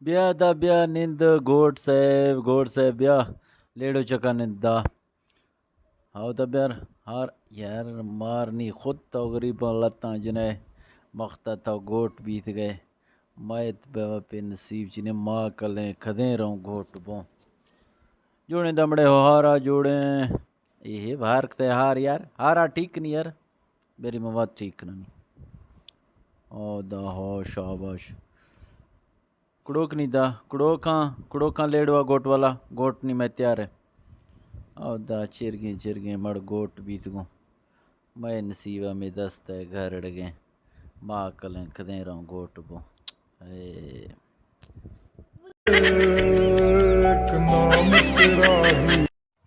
بیا دا بیا نند گوٹ صاحب، گوٹ صاحب بیا، لیڑو چکا نند دا۔ ہاو دا بیار، ہار یار مار نی خود تو غریباں لتاں جنئے، مختا تو گوٹ بیت گئے۔ مئے بہ پہ نصیب چنے ما کلیں کدیں روں گوٹ بوں۔ جوڑیں دمڑے ہو ہارا جوڑیں۔ اے ہے بہار کتے ہار یار، ہارا ٹھیک نی یار۔ میری مواد ٹھیک نی۔ او دا ہو شاباش۔ کڑوک نی دا، کڑوکاں، کڑوکاں لیڑوا گوٹ والا، گوٹ نی میں تیار ہے۔ او دا چرگیں چرگیں مڑ گوٹ بیت گوں۔ مئے نصیب ء ہمے دست ء گھرڑگیں، ما کلیں کدیں روں گوٹ بوں۔ اے۔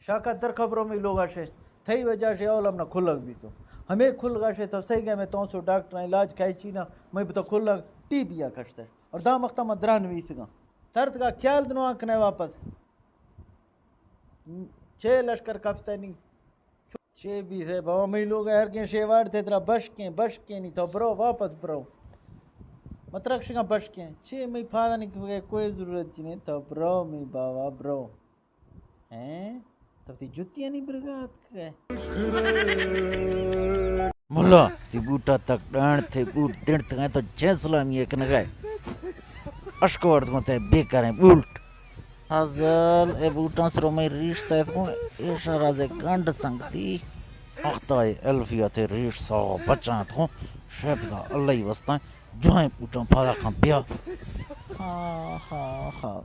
شاکر درکا برو مئی لوگا شے، تھئی وجہ شے اول ہمنا کھلگ بیتو۔ ہمے کھلگا شے تو سہی گئے میں تونسو ڈاکٹر علاج کھائے چینا، میں بتا کھلگ ٹی بی آ کشتش۔ اور دا مختا ما درا نویسگاں۔ ترتگا خیال دنو آنکھنے واپس۔ چے لشکر کفتنی۔ چے بیثئے بابا، مئی لوگ ء ہرگیں شیوار تھے ترا بشکیں، بشکیں نی تو برو، واپس برو۔ مترکشگاں بشکیں۔ چے مئی پادانی کوئی ضرورت چی نہیں، تو برو مئی بابا، برو۔ ہیں؟ تو تی جتیانی برگات کئے؟ ملا، تی بوٹا تک ڈان تھے بوٹ دنت گئے تو چین سلامی ایک نگئے۔ اشکورد گوں تئے بیکاریں بولٹ۔ ہزل اے بوٹاں سرو مئے ریش سیت گوں، ایشا رازے گنڈ سنگتی۔ اختائے الفیت ریش ساغ بچانت گوں، شیپ دا اللہ وستان جوائیں بوٹاں پادا کن بیا۔ ہا، ہا، ہا۔